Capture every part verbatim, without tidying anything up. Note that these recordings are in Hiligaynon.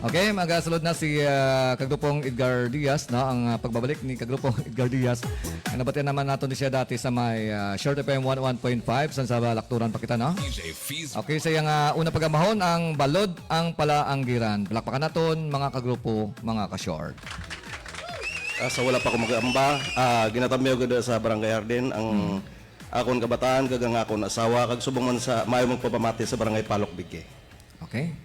Okay, magasulod na si ah, Kagrupong Edgar Diaz, no? Ang ah, pagbabalik ni Kagrupong Edgar Diaz. Ang nabatian naman nato ni siya dati sa may ah, Short F M one oh one point five, san sa Balakturan pa kita, no? D J Fizz. Okay, sa iyang ah, una pagamahon, ang Balod ang Palaanggiran. Palakpakan naton, mga kagrupo, mga ka-short. Ah, sa wala pa ko mag-amba, ah, ginatamyaw gid sa Barangay Hardin ang akon kabataan kag ang akon asawa kag subong man sa maayo magpapamati sa Barangay Palok Bigke. Okay?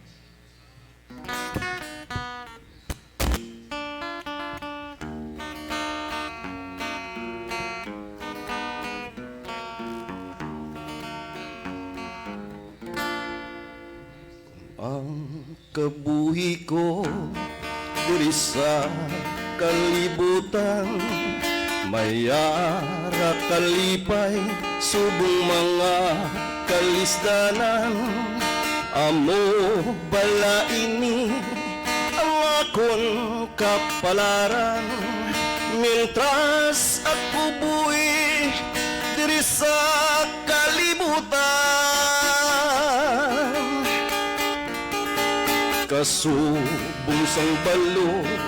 Ang kabuhi ko diri sa kalibutan, may ara kalipay subong mga kalisdanan. Amo bala ini ang akon kapalaran, mientras ako buhi diri sa kalibutan. Kasubong sang balod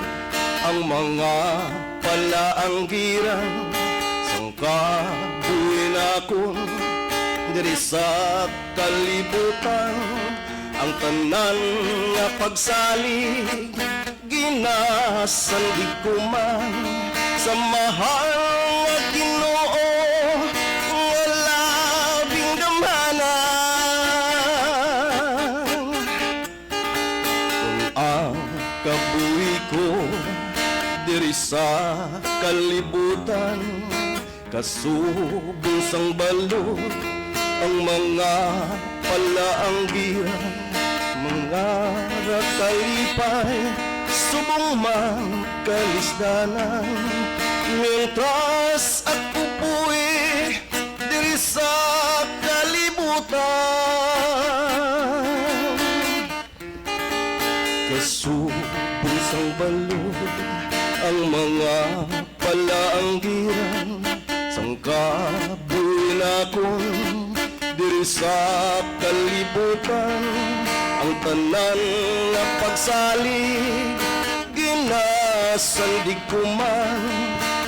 ang mga palaanggiran sang kabuhi nakon diri sa kalibutan. Ang tanan nga pagsalig ginasandig ko man sa mahal nga Ginoo nga labing gamhanan. Ang kabuhi ko diri sa kalibutan, kasubong sang balod ang mga palaanggiran, mga rakalipay, subong man kalisdanan. Mientras ako buhi diri sa kalibutan, kasubong sang balod ang mga palaanggiran sang kabuhi nakon diri sa kalibutan. Ang tanan nga pagsalig ginasandig ko man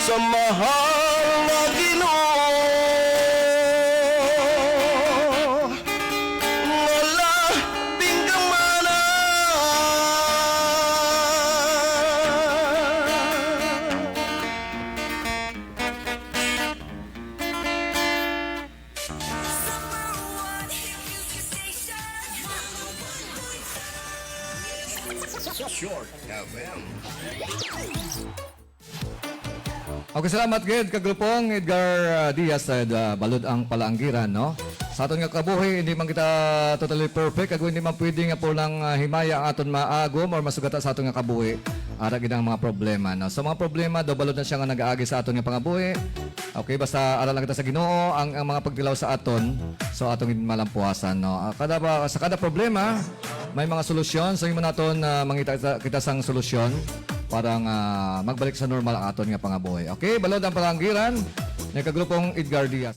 sa mahal nga Ginoo nga labing gamhanan. Okay, salamat gid, Kagrupong Edgar ah, Diaz, sa ah, Balod ang Palaanggiran, no? Sa aton nga kabuhi, hindi man kita totally perfect, kag hindi man pwede nga pulang ah, himaya ang aton maagom or masugata sa aton nga kabuhi. Ara gid ang mga problema, no? So, mga problema daw, balod na siya nga nag-aagi sa aton nga pangabuhi. Okay, basta ara lang kita sa Ginoo, ang, ang mga pagtilaw sa aton, so aton gid malampuasan, no? Ah, kada ba, sa kada problema, may mga solusyon. So, imo naton ah, mangita kita, kita sang solusyon para nga magbalik sa normal ang aton nga pangabuhi. Okay, Balod ang Palaanggiran, ni Kagrupong Edgar Diaz.